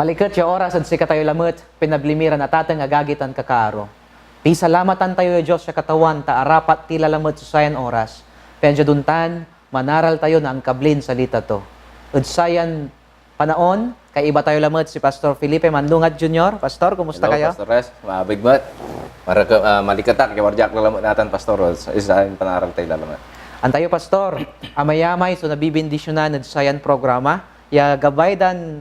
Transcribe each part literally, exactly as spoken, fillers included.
Maliket ya oras ed sikatayo lamet, pinabli mi ran atateng, agagi, tan kakaaro. Pisalamatan tayo ya Dios ya Katawan, ta arapat ti lalamet so sayan oras. Pian diad ontan, manaral tayo na angkablin salita to. Ed sayan panaon, kaiba tayo lamet si Pastor Felipe Mandungat Junior. Pastor, kumusta Hello, kayo? Pastor Res. Maabig met. Maraka, ah, maliketak ya wardiak lalamet natan, Pastor Ros. Isa yung panaral tayo lalamet. Antayo, Pastor, amayamay so nabibindisyonan ed sayan programa, ya gabay dan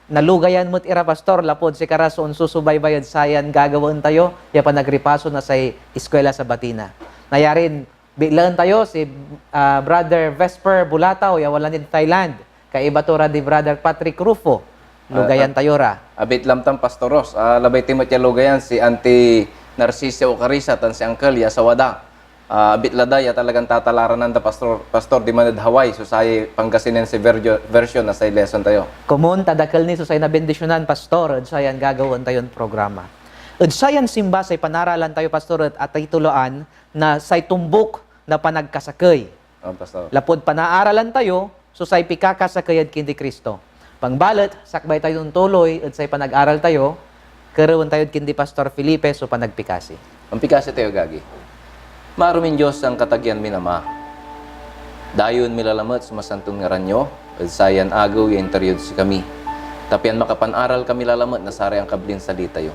nalugayan met ira, Pastor, lapud sikara so onsusubaybay ed sayan gagawaen tayo ya panagripaso na say Eskwela Sabatina. Nayarin bitlaen tayo si, ah, Brother Vesper Bulataw ya wala nid Thailand. Kaiba to ra di Brother Patrick Rufo. Ah, Lugayan ah, tayo ra. Abitlam tan, Pastor Ros. Ah, labay ti met ya lugayan si Auntie Narcisia Ocarisa tan si Uncle ya asawa da. Ah, abit la da ya talagan tatalaranan da, Pastor, Pastor, diman ed Hawaii, so say Pangasinense verjo-, version na say lesson tayo. Komon ta dakel ni so say nabindisyonan, Pastor, ed sayan gagawaen tayon programa. Ed sayan simba, say panaralan tayo, Pastor, et atituloan na say tombok na panagkasakey. Oh, Pastor. Lapud panaaralan tayo so say pikakasakey ed kindi Cristo. Pangbalet, sakbay tayon ontuloy ed say panag-aral tayo, kerewen tayod kindi Pastor Felipe so panagpikasi. Ampikasi tayo, agagi. Maaro min Dios, sankatagean min Ama. Dayewen mi la lamet so masanton ngaran yo ed sayan agew ya inter yod sikami, ta pian makapanaral kami la lamet na saray angkablin salita yo.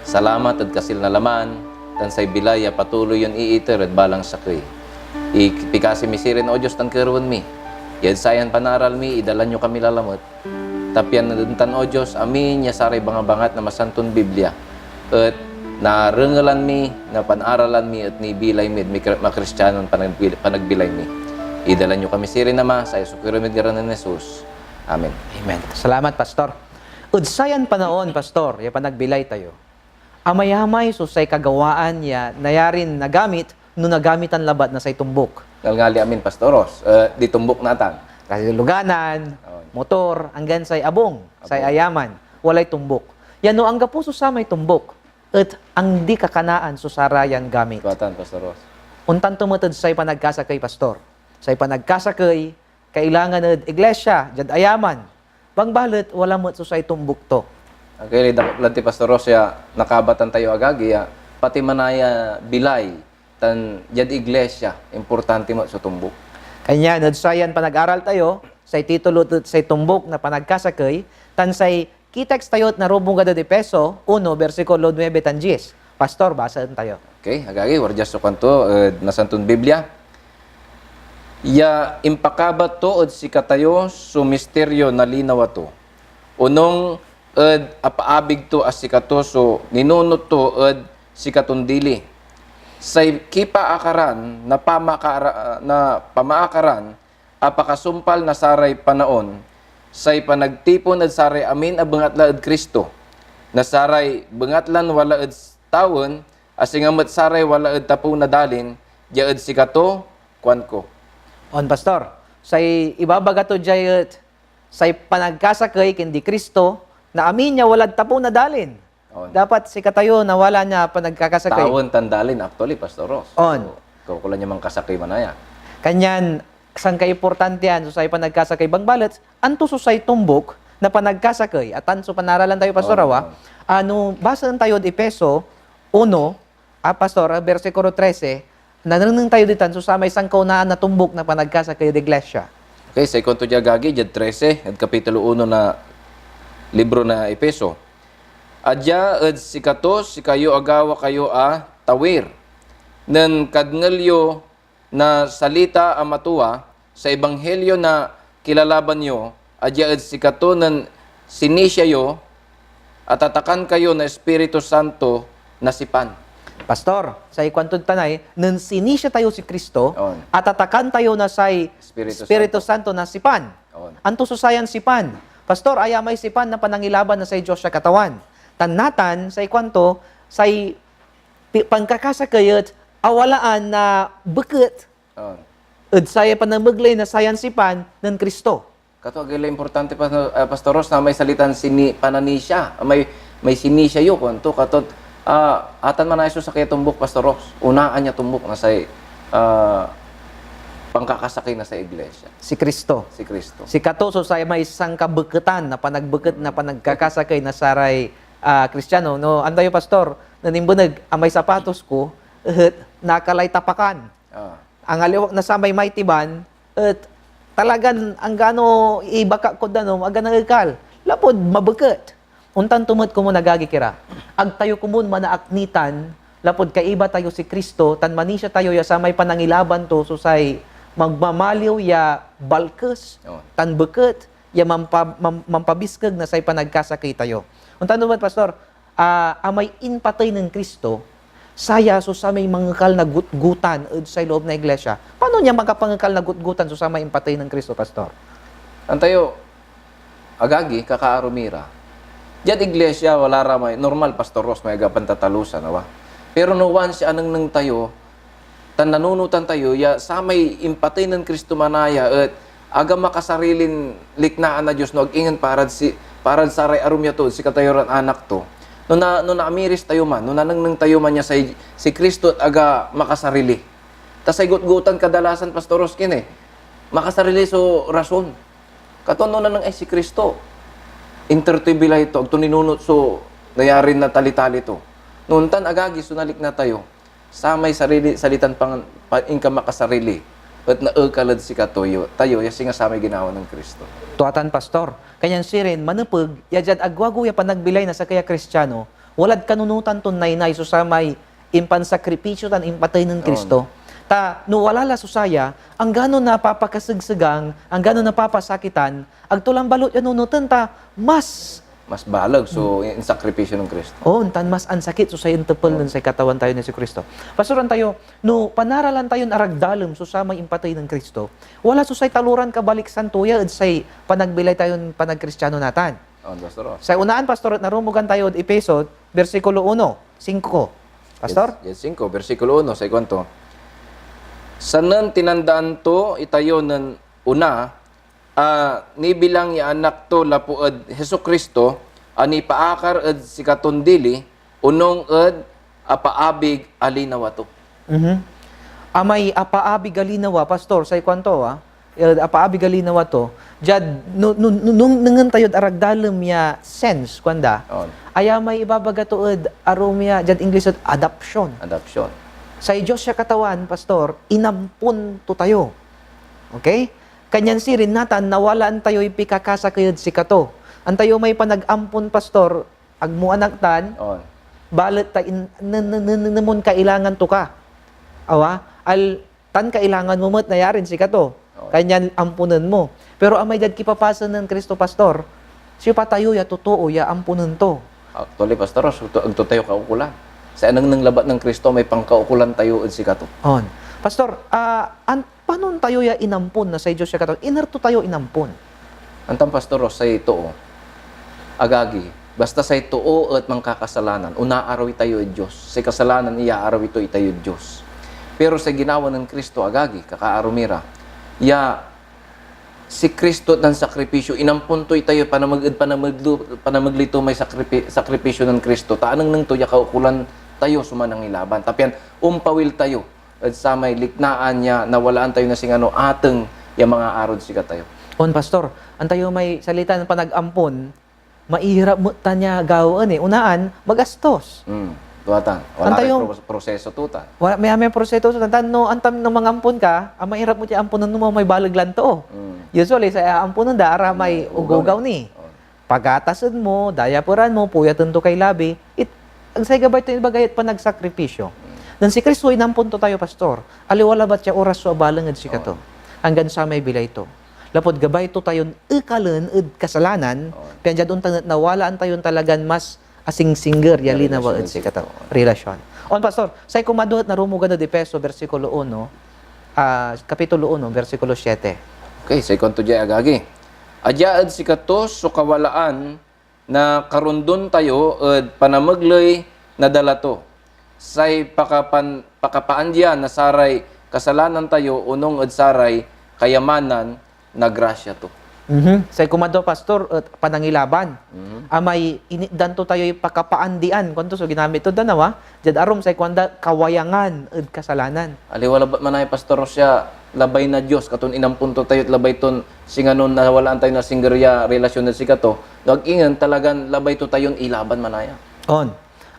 Salamat ed kasil na laman tan say bilay a patuloy yon iiter ed balang sakey. Ipikasi mi sirin, O Dios, tan kerewen mi, ya ed sayan panaral mi, idalan yo kami la lamet. Ta pian ed ontan, O Dios, amin ya saray bangabangat na Masanton Biblia et narengelan mi, napanaralan mi, et nibilay mi ed mikri-, makristianon panagbil-, panagbilay mi. Idalan yo kami sirin, Ama, saya so kerew mid ngaran nen Jesus. Amen. Amen. Salamat, Pastor. Ed sayan panaon, Pastor, ya panagbilay tayo, amayamay so say kagawaan ya nayarin nagamit no nagamitan labat na say tombok. Ngalngali amin, Pastor Ros. Eh, di tombok natan. Kasi luganan, Oo. motor, anggan say abung, say Abung. ayaman, walay tombok. Ya no anggapo so samay tombok, et andi kakanaan so sarayan gamit. Tuatan, Pastor Ros. Ontan to met ed say panagkasakey, Pastor. Say panagkasakey, kailangan ed iglesia, diad ayaman. Bangbalet, wala met so say tombok to. Agay, dakep lan ti Pastor Ros ya nakabatan tayo, agagi, ya pati manaya bilay tan diad iglesia, importante met so tombok. Kanyan, ed sayan panag-aral tayo, say titulo to say tombok na panagkasakey, tan say key text tayo et narubong ed Efeso uno, bersikulo nuebe tan dies. Pastor, basaen tayo. Okay, agagi, wardia so kuanto ed Nasanton Biblia, ya impakabat to ed sikatayo so misterio na linawa to, onung ed apaabig to a sikato so ninunot to ed sikaton dili. Say kipaakaran na pamakara-, na pamaakaran a pakasumpal na saray panaon, say panagtipon ed saray amin a bengatla ed Cristo, na saray bengatlan wala ed tawen, a singa met saray wala ed tapew na dalin, dia ed sikato, kuanko. On, Pastor, say ibabaga to diay et say panagkasakey ken di Cristo na amin ya walad tapew na dalin. On. Dapat sikatayo nawala na panagkakasakey. Tawen tan dalin, actually, Pastor Ros. On. So, kaukulan ya mankasakey manaya. Kanyan, sankaiimportantian so say panagkasakey. Bangbalet, anto so say tombok na panagkasakey? Atan so panaralan tayo, Pastor, Oo, awa. oo. Ano, basaen tayod Efeso uno, ah, Pastor, ah, bersikulo trese, nanengneng tayo ditan so samay sankaunaan na tombok na panagkasakey ed iglesia. Okay, say kuanto dia, agagi, diad trese, ed kapitulo uno na libro na Efeso. Adia ed sikato, sikayo, agawa kayo a tawir, nen kadngel yo na salita a matua, say ebanghelyo na kilalaban yo, a dia ed sikato nen sinisia yo, atatakan kayo na Espiritu Santo na sipan. Pastor, say kuantod tanay, nen sinisia tayo si Cristo, On. atatakan tayo na say Espiritu Espiritu Santo. Santo na sipan. On. Anto so sayan sipan? Pastor, aya may sipan na panangilaban na say Dios ya Katawan. Tan natan, say kuanto, say pi-, pankakasakey et awalaan na beket On. ed saya panamegley na sayan sipan nen Cristo. Kato agay la importante, Pas-, ah, Pastor Ros, na may salitan sini-, pananisia, may, may sinisia yo, kuanto, katot, ah, atan manaya so sakey a tombok, Pastor Ros. Unaan ya tombok na say, ah, pankakasakey na say iglesia? Si Cristo. Si Cristo. Sikato so say may sankabeketan na panagbeket na panagkakasakey na saray, ah, Kristiano. No, antayo, Pastor, nen imbeneg, amay sapatos ko, et nakalay tapakan. Ah. Angaliwak na samay Mighty Band, et talagan anggano ibaka kod danum, aga naekal, lapud mabeket. Ontan to met komun, agagik ira. Ag tayo komun manaaknitan, lapud kaiba tayo si Cristo, tan manisia tayo ya samay panangilaban to so say magmamaliw ya balkes Oh. tan beket ya mampa-, mam-, mampabiskeg na say panagkasakey tayo. Ontan to met, Pastor, ah, amay impatey nen Cristo, saya so samay mangekal na gutgutan ed say loob na iglesia. Paano nia makapangekal na gutgutan so samay impatey nen Cristo, Pastor? Antayo, agagi, kakaaro mi ra. Diad iglesia, wala ra may, normal, Pastor Ros, may aga pantatalusan, awa. Pero no once ya anengneng tayo, tan nanunotan tayo ya samay impatey nen Cristo manaya et aga makasarilin liknaan na Dios no ag ingen parad si, parad saray arum ya too, sikatayo ran anak to. No na, no naamiris tayo man, no nanengneng tayo man ya say, si Cristo et aga makasarili. Ta say gutgutan kadalasan, Pastor Roskin, eh, makasarili so rason. Katon no naneng, "Ay, si Cristo, inter toy bilay to, ag to ninunot so nayarin na tali-tali to." No ontan, agagi, so nalikna tayo, samay sarili, salitan pangan, pa, inkamakasarili, et naekal ed sikato yo, tayo ya singa samay ginawa nen Cristo. Tuatan, Pastor. Kanyan sirin, manepeg ya diad agew-agew ya panagbilay na sakey a Kristiano, walad kanunotan ton naynay so samay impansakripisyo tan impatey nen On. Cristo. Ta no wala la so saya, anggano napapakasegsegang, anggano napapasakitan, ag to lan balut ya nunoten ta mas Mas baleg so Hmm. insakripisyo nen Cristo. On, tan mas ansakit so say intepel nen On. say Katawan tayon Jesu-Cristo. Pastoran tayo, no panaralan tayon aragdalem so samay impatey nen Cristo, wala so say taloran kabaliksan to ya ed say panagbilay tayon panagkristiano natan. On, Pastor Ros. Say unaan, Pastor, et narumogan tayo ed Efeso, bersikulo uno, singko. Pastor? Yes, yes, singko, bersikulo uno, say kuanto, "Sanen tinandaan to itayo nen ona, a nibilang ya anak to lapu ed Jesu-Cristo, a nipaakar ed sikaton dili, onung ed apaabig a linawa to." Mhm. Amay apaabig a linawa, Pastor, say kuanto, ah, eh, apaabig a linawa to, diad, no, no, no, nung nengnengen tayod aragdalem ya sense, kuanda, On. aya may ibabaga to ed arum ya, diad Ingles et adoption. Adoption. Say Dios ya Katawan, Pastor, inampon to tayo. Okay? Kanyan sirin natan, nawalaan tayoy pikakasakey ed sikato. Antayo may panagampon, Pastor, agmo anak tan, On. balet ta in-, nen-, nen-, nen-, nen mon kailangan to ka. Awa? Al-, tan kailangan mo met nayarin sikato. On. Kanyan amponen mo. Pero amay diad kipapasen nen Cristo, Pastor, siopa tayo ya totoo ya amponen to? Actually, Pastor, so, to, ag to tayo kaukolan. Say anengneng labat nen Cristo may pankaukolan tayo ed sikato. On. Pastor, ah, an-, panon tayo ya inampon na say Dios ya Katawan? Iner to tayo inampon? Antam, Pastor Ros, say too, agagi, basta say too et mankakasalanan, onaarawi tayo ed Dios. Say kasalanan, iyaarawi to itayod Dios. Pero say ginawa nen Cristo, agagi, kakaaro mi ra, ya si Cristo et nansakripisyo, inampon to itayo panamag-, ed panamaglu-, panamegley to may sakripi-, sakripisyo nen Cristo, ta anengneng to ya kaukolan tayo so manangilaban. Ta pian ompawil tayo ed samay liknaan ya nawalaan tayo na singano ateng ya mangaarod sikatayo. On, Pastor. Antayo may salitan panagampon, mairap met tan ya gawaen eh. Unaan, magastos. Hmm, tua tan. Wala Antayo ray pro-, proseso to tan. Wala, may, may proseso to tan. No, antam no mangampon ka, ah, mairap met ya amponen mo may baleg lan too. Hmm. Usually, say aamponen da, ara may May ugogaw ugogaw ni. ni. Oh. Pagatasen mo, dayaperan mo, puyaten to kay labi, it, ag say gabay to ibagay et panagsakripisyo. Hmm. Nen si Cristo inampon to tayo, Pastor, aliwa labat ya oras so abalang ed sikato, Oh. anggan samay bilay to. Lapud gabay to tayon ekalen ed kasalanan, Oh. pian diad ontan et nawalaan tayon talagan mas asingsingger ya Ya, linawa relasyon ed ed sikato. sikato. Relasyon. On, Pastor, say kumadwa et narumogan ed Efeso, bersikulo uno, ah, kapitulo uno, bersikulo siete. Okay, say kuanto diay, agagi, "Adya ed sikato so kawalaan na karondon tayo ed panamegley na dala to, say pakapan-, pakapaandian na saray kasalanan tayo onung ed saray kayamanan na grasya to." Mhm. Say kuanto, Pastor, et panangilaban. Mhm. Amay initdan to tayoy pakapaandian. Kuanto so ginamit tod danawa? Diad arum say kuanda, kawayangan ed kasalanan. Aliwa labat manaya, Pastor Ros, ya labay na Dios, katon inampon to tayo, et labay ton singanon nawalaan tayo na singger ya relasyon ed sikato. No ag ingen, talagan labay to tayon ilaban manaya. On.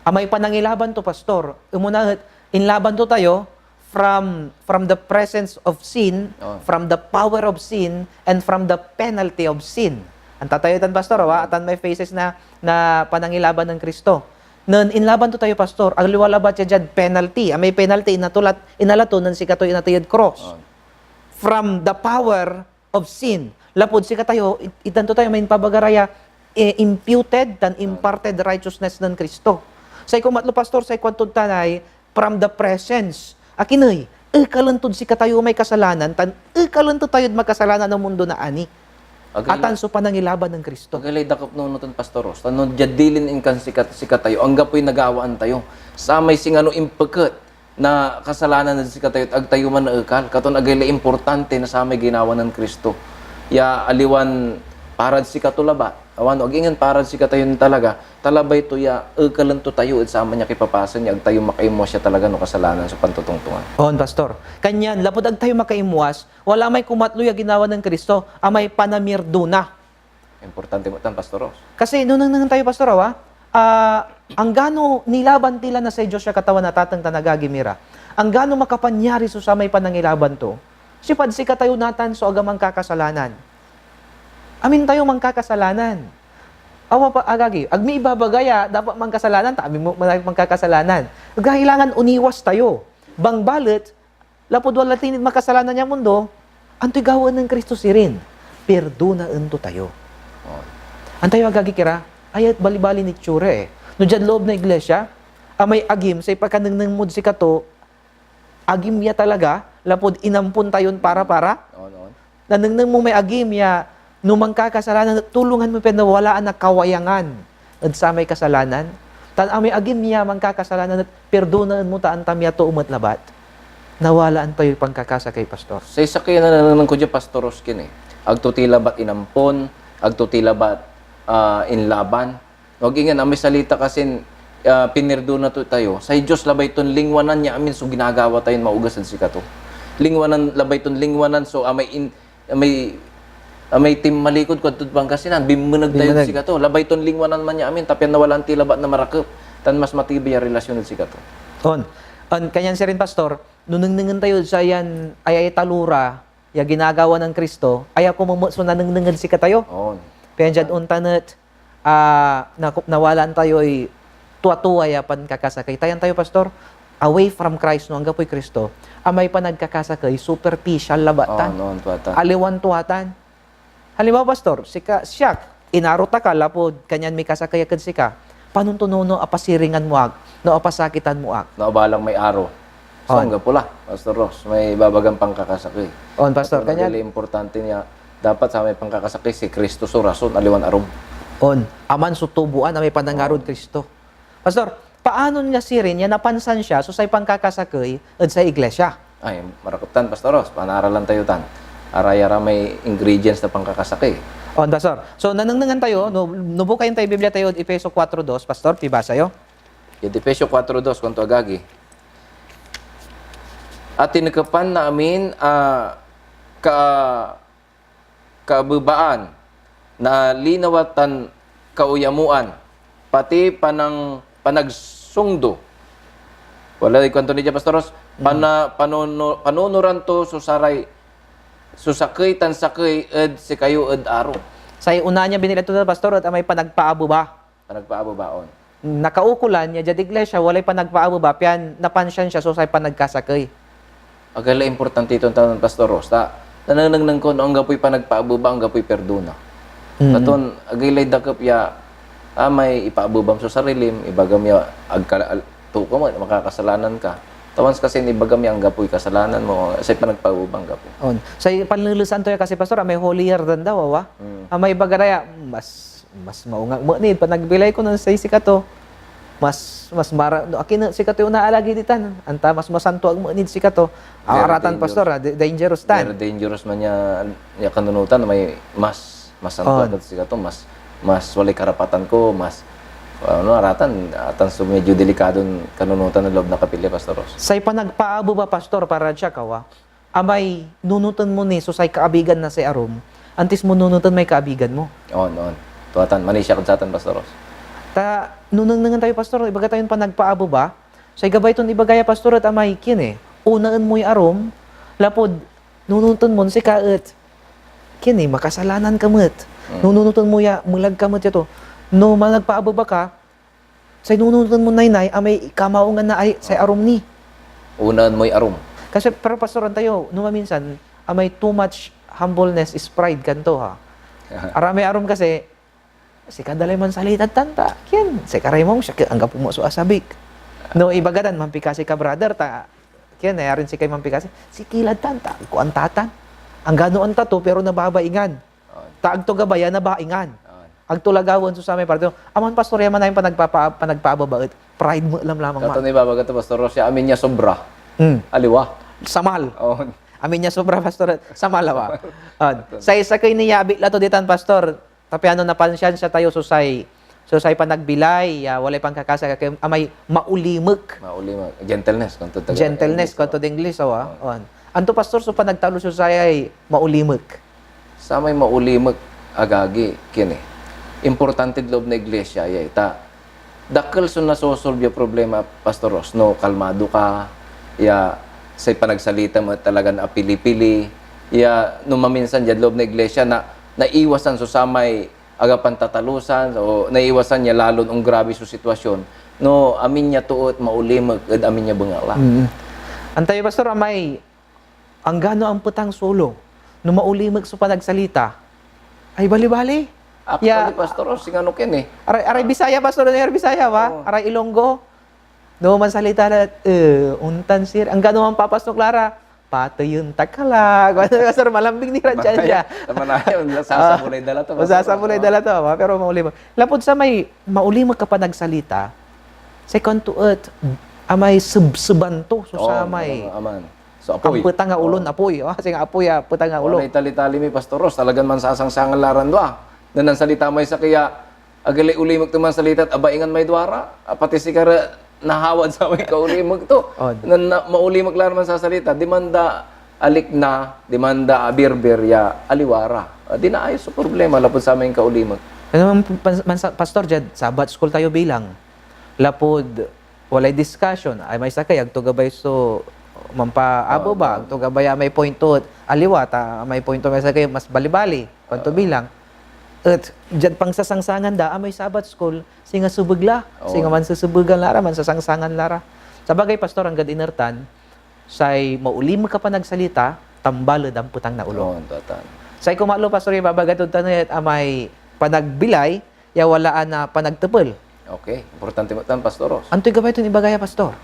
Amay panangilaban to, Pastor, umuna et inlaban to tayo from, from the presence of sin, Oh. from the power of sin, and from the penalty of sin. Anta tayo tan, Pastor, awa, atan may phases na, na panangilaban nen Cristo. Nen inlaban to tayo, Pastor, aliwa labat ya diad penalty. Amay penalty, inatulat, inala to nen sikato inatey ed krus. Oh. From the power of sin. Lapud sikatayo, it-, itdan to tayo, may impabaga ra ya, eh, imputed tan imparted righteousness nen Cristo. Say kumatlo, Pastor, say kuantod tanay, from the presence. Akin ey, ekalen tod sikatayo may kasalanan, tan ekalen to tayod makasalanan a mundo na ani. Agay Atan la- so panangilaban nen Cristo. Agay lay dakep nunoten, Pastor Ros, ta no diad dilin inkan sikat-, sikatayo, anggapoy nagawaan tayo. Samay singano impeket na kasalanan ed sikatayo et ag tayo man naekal. Katon agay lay importante na samay ginawa nen Cristo, ya aliwan parad sikato labat. Awa, no ag ingen parad sikatayon talaga, ta labay to ya ekalen to tayo ed saman ya kipapasen ya ag tayo makaimwas ya talaga no kasalanan so pantotongtongan. On, Pastor. Kanyan, lapud ag tayo makaimwas, wala may kumatlo ya ginawa nen Cristo, amay panamirdona. Importante met tan, Pastor Ros. Kasi no nengnengen tayo, Pastor, awa, ah, anggano nilaban ti la na say Dios ya Katawan, atateng tan agagi mi ra, anggano makapanyari so samay panangilaban to, siopad sikatayo natan so aga mankakasalanan? Amin tayo mankakasalanan. Awa pa, agagi, ag mi ibabaga ya dapat mankasalanan, ta amin met man mankakasalanan. Kailangan oniwas tayo. Bangbalet, lapud wala tinid makasalanan ya mundo, antoy gawaen nen Cristo sirin? Pirdonaen to tayo. Oh. Antayo, agagik ira, aya et balibalin itsura, eh. No diad loob na iglesia, amay agim, say pakanengneng mod sikato, agim ya talaga, lapud inampon tayon para-para. On, on. Nanengneng mo may agim ya no mankakasalanan, tulongan mo pian nawalaan na kawayangan ed samay kasalanan. Tan amay agim ya mankakasalanan et pirdonaen mo ta antam ya too met labat. Nawalaan tayoy pankakasakey, Pastor. Say sakey a nanengneng ko dia, Pastor Roskin, eh. Ag to ti labat inampon, ag to ti labat, ah, inlaban. No ag ingen, amay salita kasin, ah, pinirdona to tayo, say Dios labay ton lingwanan ya amin so ginagawa tayon maoges ed sikato. Lingwanan, labay ton lingwanan so amay in-, amay, amay tinmalikod kuantod Pangasinan, binmeneg tayod Binmeneg. sikato. Labay ton lingwanan man ya amin, ta pian nawalaan ti labat na marakep, tan mas matibay a relasyon ed sikato. On. On, kanyan sirin, Pastor, no nengnengen tayo ed sayan ayay talora, ya ginagawa nen Cristo, aya komon met so nanengneng ed sikatayo. On. Pian diad ontan et, ah, naku-, nawalaan tayoy tua-tua ya pankakasakey. Tayan tayo, Pastor, away from Christ, no anggapoy Cristo, amay panagkakasakey, superficial labat tan. On, on, tua tan. Aliwan tua tan. Halimbawa, Pastor, sika, siak, inaro ta ka lapud kanyan mikasakey ak ed sika. Panon to no, no apasiringan mo ak, no apasakitan mo ak? No abalang may aro. So, On. anggapo la, Pastor Ros, may ibabagan pankakasakey. On, Pastor, At kanyan? Really importante niya, dapat samay pankakasakey si Cristo so rason, aliwan arum. On, aman so tuboan a may panangarod On. Cristo. Pastor, paano nia sirin ya napansansia so say pankakasakey ed say iglesia? Ay, marakep tan, Pastor Ros. Panaralan tayo tan. Araya ra may ingredients na pankakasakey. On, Pastor. So, nanengnengan tayo, no, no bukayen tayo Biblia tayo ed Efeso kuatro dos, Pastor, pibasa yo. Ed Efeso kuatro dos, kuanto, agagi, "At tinekepan na amin a ka-, kaabebaan na linawa tan kaoyamuan, pati panang-, panagsongdo." Walay kuanto ni dia, Pastor Ros, Mm. pana-, panono-, panonoran to so saray, so sakey tan sakey ed sikayo ed aro. Say onaan ya binilad to, Pastor, et amay panagpaabeba. Panagpaabeba, on. Nakaukolan ya diad iglesia, walay panagpaabeba, pian napansiansia so say panagkasakey. Agay la importante ton tan, Pastor Ros, ta nanenengneng ko no anggapoy panagpaabeba, anggapoy pirdona. Mm. Katon, agay lay dakep ya, ah, may ipaabebam so sarilim, ibagam ya, ag ka, al-, tuko mo, makakasalanan ka. Ta once kasin ibagam ya anggapoy kasalanan mo, say panagpaabeba, anggapo. On. Say panlelesan to ya kasi, Pastor, ah, may holier than thou, awa? Mm. Ah, may ibaga ra ya, mas mas maong ak met nid panagbilay ko nen say sikato. Mas, mas mara-, no akin et sikato ya onaalagey ditan, anta mas masanto ak met nid sikato. Very Aratan, dangerous. Pastor, ah, da-, dangerous tan. Very dangerous man ya, ya kanunotan, may mas Mas santo On. Ed sikato, mas, mas walay karapatan ko, mas, ano, aratan, atan so medyo delikadon kanunotan ed loob na kapilya, Pastor Ros. Say panagpaabeba, Pastor, para dia, kawa, amay nunoten mo ni so say kaabigan na say arum, antis mo nunoten may kaabigan mo. On, on. Tuatan, manisia kad satan, Pastor Ros. Ta, nunengnengen tayo, Pastor, ibaga tayon panagpaabeba, say gabay ton ibaga ya, Pastor, et amay kien, eh, onaen moy arum, lapud nunoten mon sika et kien, eh, makasalanan ka met. Mm. Nununoten mo ya, melag ka met ya to. No managpaabeba ka, say nununoten mo naynay, amay kamaungan na ay, say arum ni. Onaen moy arum. Kasi, pero, Pastor, antayo, no maminsan, amay too much humbleness is pride kanto, ha. Aramay arum kasi, sika da lay mansalitad tan ta, kien, sikaray mong, siak, anggapo mo so asabik. No, ibaga tan, mampikasi ka, brother, ta, kien, nayarin sikay mampikasi, sikilad tan ta, kuan tatan. Anggano anta to, pero nababaingan. On. Ta agto gabay ya nabaingan. On. Agto lagawen so samay parte. Aman, Pastor, ya man ayon panagpapa-, panagpaabeba et pride mo lamlamang man. Katon ibabaga to, Pastor Ros, ya amin ya sobra. Hmm. Aliwa. Samal. On. Amin ya sobra, Pastor, et samal, awa. On. Katon. Say sakey ni ya abig la to ditan, Pastor, ta piano napansiansia tayo so say, so say panagbilay ya walay pankakasakey, amay maulimek. Maulimek. Gentleness, kuanto Tagalog. Gentleness, English, kuanto awa. English, awa. On. On. Anto, Pastor, so panagtalus so sayay maulimek? Samay maulimek, agagi, kien, eh. Importante ed loob na iglesia ya, eh. Ta, dakel so nasosolb ya problema, Pastor Ros, no kalmado ka, ya say panagsalita mo talagan apili-pili, ya no maminsan diad loob na iglesia na naiwasan so samay aga pantatalusan, o naiwasan ya lalon ongrabe so sitwasyon, no amin ya too et maulimek ed amin ya bengatla. Mm. Antayo, Pastor, amay anggano ampetang so olo, no maulimek so panagsalita, ay balibali. Actually, Ya, Pastor, oh, singano ken eh. Aray, aray Bisaya, Pastor, aray Bisaya, wa? Oo. Aray Ilonggo. No mansalita la, eh, ontan sir. Anggano manpapasnok la ra, pateyen ta ka la. Pastor, malambing ni ran siansia. Manaya, manaya, sasabolay da la to, Pastor. Sasabolay da la to, wa? Pero maulimek. Lapud samay maulimek a panagsalita, say kuanto et, amay sebseban to so Oo, samay aman. So, apoy. Ampetang a olon apoy. Oh, singa apoy a petang a olo. Walay tali-tali mi, Pastor Ros. Talagan mansasangsangan la ran dua. Nen nansalita may sakey a, agilay olimek to mansalita, et abaingan may duara. A, pati sikara nahawad samay kaolimek to. On. Nen na, maolimek la ran mansasalita, dimanda alikna, dimanda abirbir ya aliwa ra. A, di naayos so problema lapud samay inkaolimek. Ano man, pan-, mansa-, Pastor, diad Sabbath school tayo bilang. Lapud walay discussion, ay may sakey, agto gabay so manpaabeba, Oo, oo. Agto gabay amay point to aliwa, ta amay point to may sakey, mas balibali, kuanto Oo. bilang. Et diad pansasangsangan da, amay Sabbath school, singa sebeg la, Oo. singa mansesebegan la ra, mansasangsangan la ra. Sabagay, Pastor, anggad iner tan, say maulimek a panagsalita, tambal ed ampetang na olo. Oo, tatan. Say kumatlo, Pastor, ibabaga tod tan et amay panagbilay, ya walaan a panagtepel. Okay. Importante met tan, Pastor Ros. Antoy gabay ton ibaga ya, Pastor?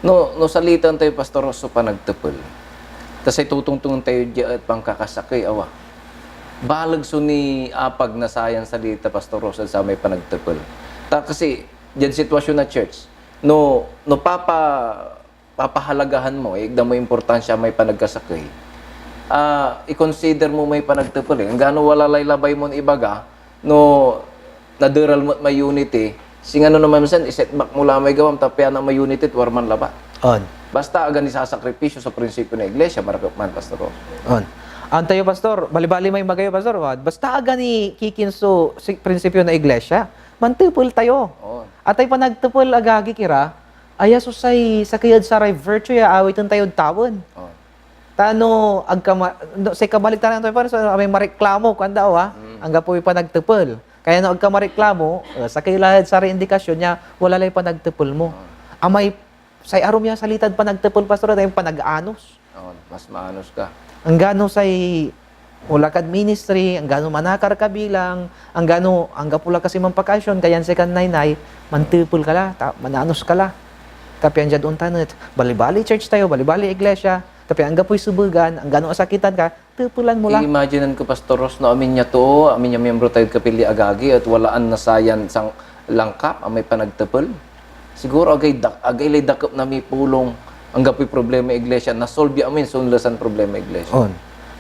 No, no salitaan tayo, Pastor Ros, so panagtepel, ta say totongtongen tayo dia et pankakasakey, awa. Baleg so niapag na sayan salita, Pastor Ros, ed samay panagtepel. Ta kasi, diad sitwasyon na church, no, no papa-, papahalagahan mo, ikdan moy importansia may panagkasakey, ah, i-consider mo may panagtepel, eh. Anggano wala lay labay mon ibaga, no naderal met may unity, singano naman minsan, i-set back mo la may gawam, ta pian may unity, et wadman labat. On. Basta aga nisasakripisyo so prinsipyo na iglesia, marakep man, Pastor Ros. On. Antayo, Pastor, balibali may magayo, Pastor, wa? Basta aga nikikin so si-, prinsipyo na iglesia, mantepel tayo. On. Atay panagtepel, agagi, kira, aya so say sakey ed saray virtue ya awiten tayod tawen. Oh. Ta no agka ma-, no, say kabaliktaran to, parang so, may mareklamo, kuanda, oh, ha? Mm. Anggapoy panagtepel. Kaya no agka mareklamo, eh, sakey la ed saray indikasyon ya wala lay panagtepel mo. Oh. Amay say arum ya salitad panagtepel, Pastor, ay panag-anos. Oo, mas maanos ka. Anggano say, wala kad ministry, anggano manakar ka bilang, anggano, anggapo la kasi manpakasyon, kayan say kan naynay, mantepel ka la, ta, mananos ka la. Ta pian diad ontan et, balibali church tayo, balibali iglesia, ta pian anggapoy sebegan, anggano asakitan ka, tepelan mo la. I-imagine-an ko, Pastor Ros, no amin ya too, amin ya miyembro tayod kapilya, agagi, et walaan na sayan sang langkap, amay panagtepel. Siguro agay dak-, agay lay dakep na mipulong, anggapoy problema iglesia, nasolbi amin so onlesan problema iglesia. On.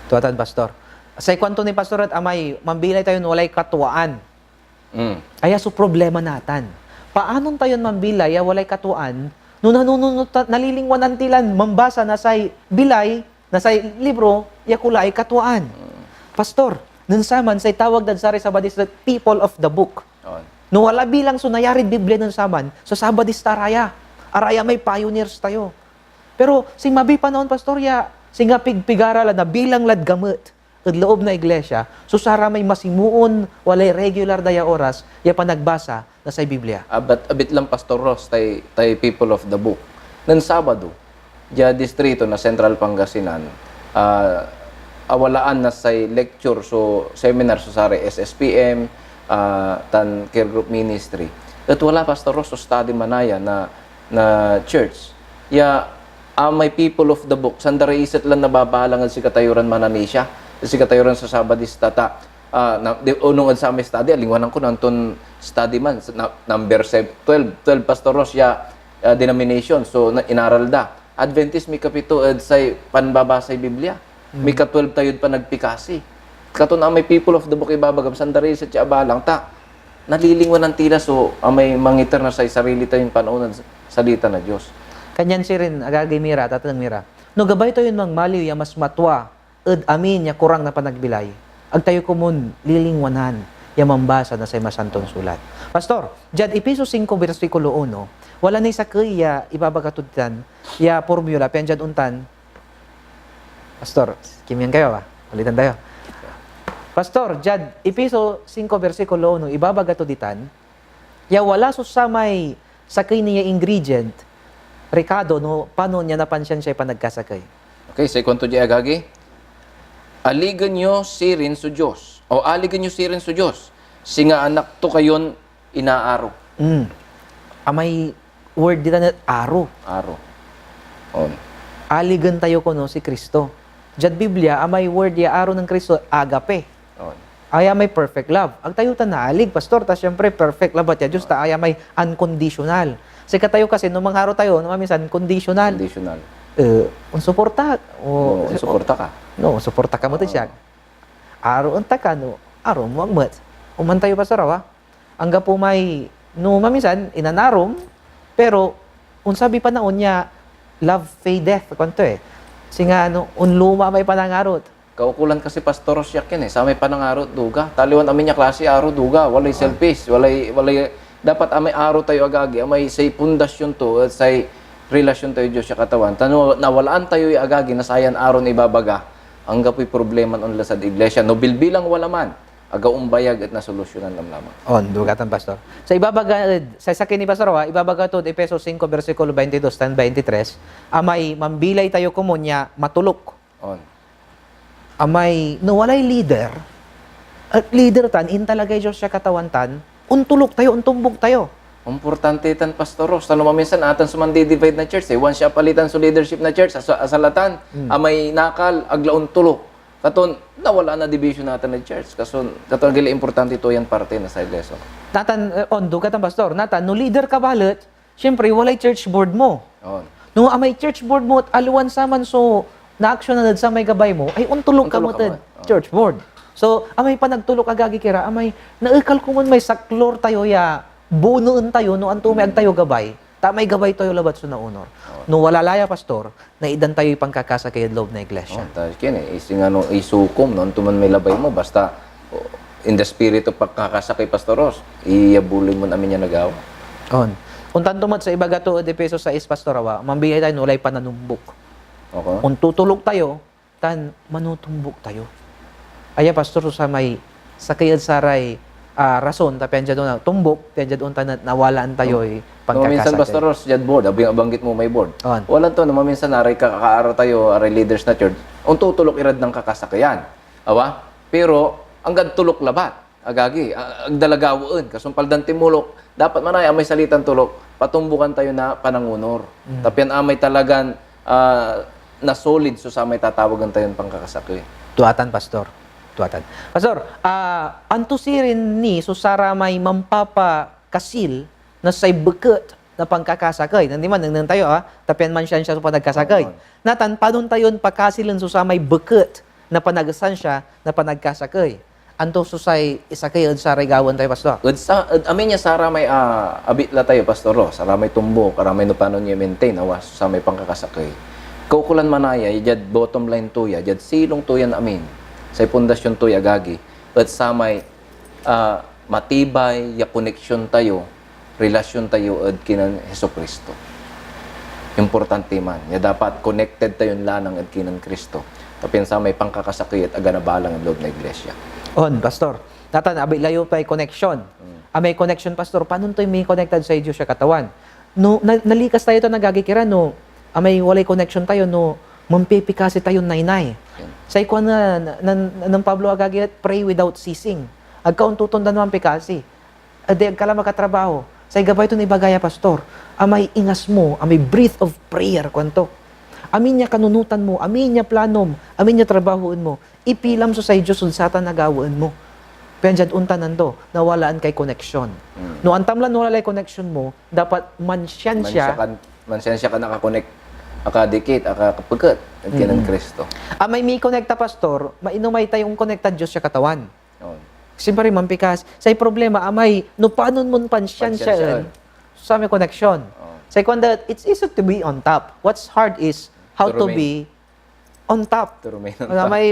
Tua tan, Pastor. Say kuanto ni Pastor et amay mambilay tayon walay katuaan. Mm. Aya so problema natan. Paanon tayon mambilay ya walay katuaan no nanununot ta, nalilingwanan ti lan mambasa na say bilay, na say libro ya kolaay katuaan. Mm. Pastor, nen saman say tawag dad saray Sabadista, people of the book. On. No wala bilang so nayarid Biblia nen saman, so Sabadista raya. Araya may pioneers tayo. Pero sinmabiy panaon, Pastor, ya singa pigpigara la nabilang lad gamet ed loob na iglesia so saramay masimoon walay regular da ya oras ya panagbasa na say Biblia. Abat-, abit lan, Pastor Ros, tay, tay people of the book. Nen Sabado, dia distrito na Central Pangasinan, ah, awalaan na say lecture so seminar so saray S S P M, ah, tan care group ministry. Et wala, Pastor Ros, so study manaya na, na church. Ya, ah, may people of the book, sanda ra iset lan nababalang ed sikatayo ran mananisia, ed sikatayo ran sasabadista, ta, ah, na, di, onung ed samay study, alingwanan ko no anton study man, sa, na, number sev-, twelve, twelve, Pastor Ros, ya, ah, denomination, so, na, inaral da. Adventist, mikapito ed say panbabasay Biblia. Mm. Mika-twelve tayod panagpikasi. Katon amay people of the book ibabagam, sanda ra iset ya abalang, ta nalilingwanan ti la so amay mangiter na say sarili tayon panaon ed salita na Dios. Kanyan sirin, agagi mi ra, tateng mi ra, no gabay tayon magmaliw ya mas matua ed amin ya kurang na panagbilay, ag tayo komon lilingwanan ya mambasa na say Masanton Sulat. Pastor, diad Efeso singko bersikulo uno, wala ni sakey ya ibabaga tod tan ya pormula, pian diad ontan, Pastor, kimyan kayo, ah. Ulitan tayo. Pastor, diad Efeso singko bersikulo uno, ibabaga to ditan, ya wala so samay sakey ni ya ingredient, rekado, no panon ya napansiansiay panagkasakey. Okay, say kuanto diay agagi, "Aligen yo sirin so Dios," o "Aligen yo sirin so Dios, singa anak to kayon inaaro." Mm. Amay word ditan et aro. Aro. On. Aligen tayo kono si Cristo. Diad Biblia, amay word ya aro nen Cristo, agape. On. Aya may perfect love. Ag tayo ta naalig, Pastor, ta siyempre perfect labat ya Dios, ta aya may unconditional. Sikatayo kasi, no mangaro tayo, no maminsan, conditional. Conditional. Eh, onsuporta, o, no, onsuporta ka. No, onsuporta ka met siya. Aroen ta ka, no, aroen mo ak met. Oman tayo, Pastor, awa? Anggapo may, no, maminsan, inanarom, pero onsabi panaon ya love fadeth, kuanto eh. Singa, no, onluma may panangarot. Kaukolan kasi, Pastor Ros, yak yan eh. Samay panangarot, duga. Taliwan amin ya klase aro, duga. Walay selfish, walay, walay, dapat amay aro tayo, agagi, amay say pundasyon to, et say relasyon tayo Dios ya Katawan. Ta no nawalaan tayo ya, agagi, na sayan aron ibabaga, anggapoy probleman onla sad iglesia. No bilbilang wala man, aga ombayag et nasolusyonan lamlamang. On, duga tan, Pastor. Sa ibabaga ed, say sakey ni Pastor, ah, ibabaga tod Efeso singko, bersikulo baintidos tan baintitres, amay mambilay tayo komun ya matulok. On. Amay, no walay leader, et leader tan, intalagay Dios ya Katawan tan, ontulok tayo, ontumbok tayo. Importante tan, Pastor Ros, ta no maminsan, atan so mandi-divide na church, eh. Once ya apalitan so leadership na church, asa-, asalatan, Hmm. amay nakal, ag la ontulok. Katon, nawala na division natan ed church. Kason, katon, agila importante to yan parte na say lesson. Natan, eh, on, duga tan, Pastor. Natan, no leader ka balet, siyempre, walay church board mo. On. No amay church board mo, et aliwan saman so naaksyonan ed samay gabay mo, ay ontulok ka Ontulok met ka ed met. On. church board. So, amay panagtulok, agagi ki ra, amay naekal komun may saklor tayo ya bunoen tayo no anto may ag tayo gabay. Ta may gabay tayo labat so naonor. Oo. No wala la ya, Pastor, naitdan tayoy pankakasakey ed loob na iglesia. Oo, ta kien eh, isingano, isukom, no? Anto man may labay mo, basta, oh, in the spirit of pankakasakey, Pastor Ros, iyabuloy mon amin ya nagawa. On. Ontan to met sa ibaga to ed Efeso sais, Pastor, awa, mambilay tayo no walay pananumbok. Okay. Ontutulok tayo, tan manutumbok tayo. Aya, Pastor, so samay sakey ed saray, ah, rason ta pian diad ontan tumbok, pian diad ontan et nawalaan tayoy No, minsan, pankakasakey. Pastor Ros, diad board, abing-, abanggit mo may board. On. Wala to, no, maminsan aray ka-, kaaro tayo, aray leaders na church, ontutulok irad nankakasakeyan. Awa? Pero, anggad tulok labat. Agagi, a-, ag da la gawaen. Kasumpal dan tinmulok, dapat manaya may salitan tulok, patumbokan tayo na panangonor. Mm. Ta pian amay talagan, ah, nasolid so samay tatawagen tayon pankakasakey. Tuatan, Pastor. Tuatan. Pastor, ah, anto sirin ni so saramay mampapakasil na say beket na pankakasakey? Nandiman, nengneng tayo, ah, ta pian mansiansia so panagkasakey. Oo. Natan, panon tayon pakasilen so samay beket na panagsansia, na panagkasakey. Anto so say isakey ed saray gawaen tayo, Pastor? Ed sa, ed amin ya saramay, ah, abitla tayo, Pastor Ros, saramay tumbok, aramay no panon ya i-maintain, awa so samay pankakasakey. Kaukolan manaya, diad bottom line to ya, diad silong to yan amin, say pundasyon to ya, agagi, et samay, ah, matibay ya koneksyon tayo, relasyon tayo ed kinen Jesu-Cristo. Importante man ya dapat connected tayon lanang ed kinen Cristo, ta pian samay pankakasakey et aganabalang ed loob na iglesia. On, Pastor. Natan, abitla yo pay connection. Mm. Amay connection, Pastor, panon toy mikonekta ed say Dios ya Katawan? No, na-, nalikas tayo tan, agagi ki ra, no amay walay connection tayo, no mampipikasi tayon naynay. Yan. Say kuan na, na, na, nen Pablo, agagi, "Pray without ceasing." Agka ontotonda no mampikasi. Adi, agka la makatrabaho. Say gabay ton ibaga ya, Pastor, amay ingas mo, amay breath of prayer, kuanto. Amin ya kanunotan mo, amin ya planom, amin ya trabahoen mo, ipilam so say Dios ed satan a gawaen mo. Pian diad ontan, anto, nawalaan kay connection. Mm. No antam lan nawala lay connection mo, dapat mansiansia. Mansiansia kan-, mansiansia ka nakakonek-, akadikit, akakapeket ed kinen Mm. Cristo. Amay mikonekta, Pastor, mainomay tay onkonektad Dios ya Katawan. On. Siyempre, mampikasi. Say problema, amay, no panon mon pansiansiaen, Pansiansiaen. Samay connection. On. Say kuanda, it's easy to be on top. What's hard is how To to remain. be on top. To remain on top. Amay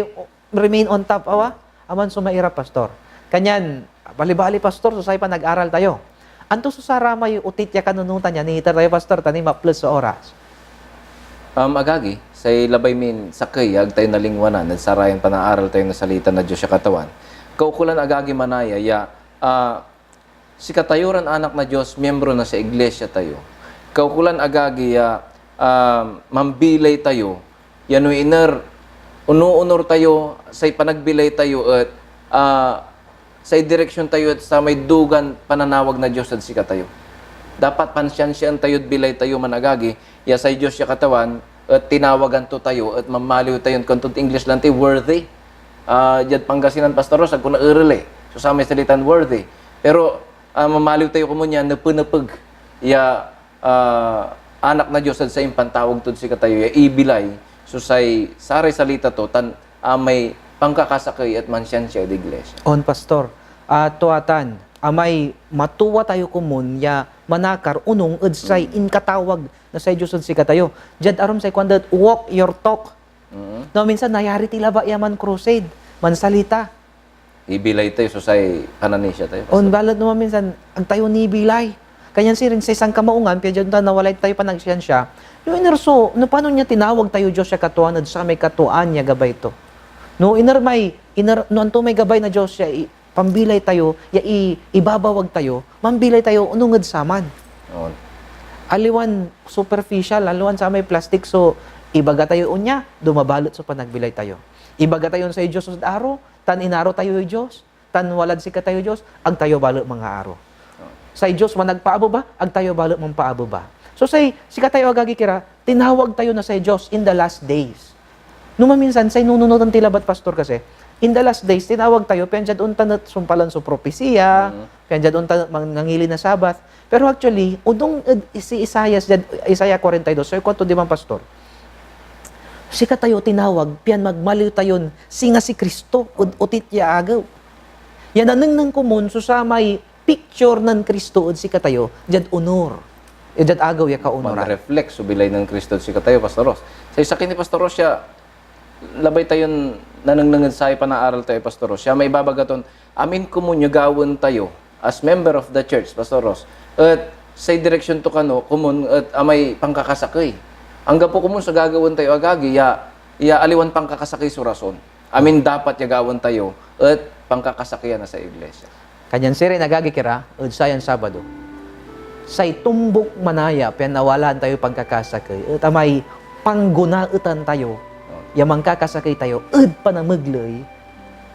remain on top, awa? Aman so mairap, Pastor. Kanyan, bali-bali, Pastor, so say panag-aral tayo. Anto so saramay otit ya kanunotan ya niiter tayo, Pastor, ta ni maples so oras? Um, agagi, say labay min sakey ya ag tayo nalingwanan ed sarayan panaaral tayo na salita na Dios ya Katawan. Kaukolan, agagi, manaya ya, ah, sikatayo ran anak na Dios, miembro na say iglesia tayo. Kaukolan, agagi, ya, ah, mambilay tayo, ya no iner, onoonor tayo, say panagbilay tayo et, ah, say direksyon tayo et samay dugan pananawag na Dios ed sikatayo. Dapat pansiansiaan tayod bilay tayo, managagi, ya say Dios ya Katawan et tinawagan to tayo et mamaliw tayon, kuantod English lanti, worthy. Ah, diad Pangasinan, Pastor Ros, agko naerel, eh, so samay salitan worthy. Pero, ah, mamaliw tayo komun ya nepenepeg ya, ah, anak na Dios ed say impantawag tod sikatayo ya ibilay so say saray salita to, tan amay pankakasakey et mansiansia ed iglesia. On, Pastor. Ah, tua tan, amay matua tayo komun ya manakar onung ed say Mm. inkatawag na say Dios ed sikatayo. Diad arum say kuanda, "Walk your talk." Mm. No, minsan nayari ti labat ya man-crusade, mansalita. Ibilay tayo so say pananisia tayo, On, Pastor. Balet no maminsan, ag tayo nibilay. Kanyan sirin say sankamaungan, pian diad ontan nawalay tayo panagsiansia, no iner so, no panon ya tinawag tayo Dios ya Katawan ed samay katuaan ya gabay to. No iner may, iner, no anto may gabay na Dios ya i-, pambilay tayo, ya i-, ibabawag tayo, mambilay tayo onung ed saman. On. Aliwan superficial, aliwan samay plastik so ibaga tayo onya, dumabalet so panagbilay tayo. Ibaga tayon say Dios ed aro, tan inaro tayoy Dios, tan walad sikatayoy Dios, ag tayo balet mangaaro. Say Dios managpaabeba, ag tayo balet manpaabeba. So say sikatayo, agagi ki ra, tinawag tayo na say Dios in the last days. No maminsan, say nununotan ti labat, Pastor, kasi, in the last days, tinawag tayo, pian diad ontan et sumpalan so propesiya, Mm. pian diad ontan et mang-, nangili na Sabbath. Pero actually, onung ed si Isaias diad Isaiah forty-two, so kuanto diman, Pastor, sikatayo tinawag pian magmaliw tayon singa si Cristo ed otit ya agew. Ya nanengneng komun so samay picture nen Cristo ed sikatayo diad onur, eh, diad agew ya kaonuran. Manreflect so bilay nen Cristo ed sikatayo, Pastor Ros. Say sakey ni Pastor Ros ya labay tayon nanengneng ed say panaaral tayo, Pastor Ros, ya may ibabaga ton amin komun ya gawaen tayo as member of the church, Pastor Ros, et say direksyon to kano komun et amay pankakasakey. Anggapo komun so gagawaen tayo, agagi, ya, ya aliwan pankakasakey so rason. Amin dapat ya gawaen tayo et pankakasakeyan na say iglesia. Kanyan sirin, agagi ki ra, ed sayan Sabado, say tombok manaya pian nawalaan tayoy pankakasakey et amay panggunaetan tayo ya mankakasakey tayo ed panamegley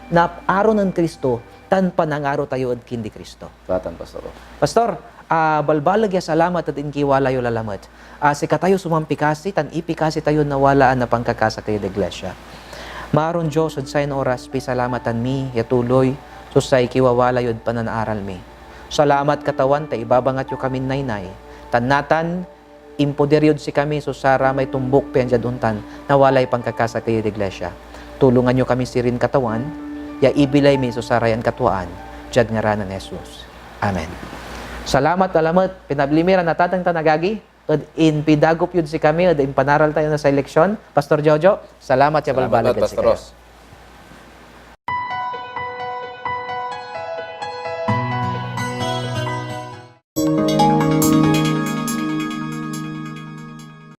na aro nen Cristo tan panangaro tayo ed kindi Cristo. Satan, Pastor. Pastor, ah, balbaleg ya salamat ed inkiwala yo lalamet. Ah, sikatayo so mampikasi tan ipikasi tayon nawalaan na pankakasakey ed iglesia. Maaron Dios, ed sayan oras, pisalamatan mi ya tuloy so say kiwawala yod pananaaral mi. Salamat, Katawan, ta ibabangat yo kamin naynay. Tan natan, impoder yod sikami so saramay tombok pian diad ontan nawalay pankakasakey ed iglesia. Tulongan yo kami sirin, Katawan, ya ibilay mi so sarayan katwaan, diad ngaran nen Jesus. Amen. Salamat a lamet, pinabli mi ran natateng tan agagi, ed impidagop yod sikami ed impanaral tayo na say leksyon. Pastor Jojo, salamat ya balbaleg ed sikayo.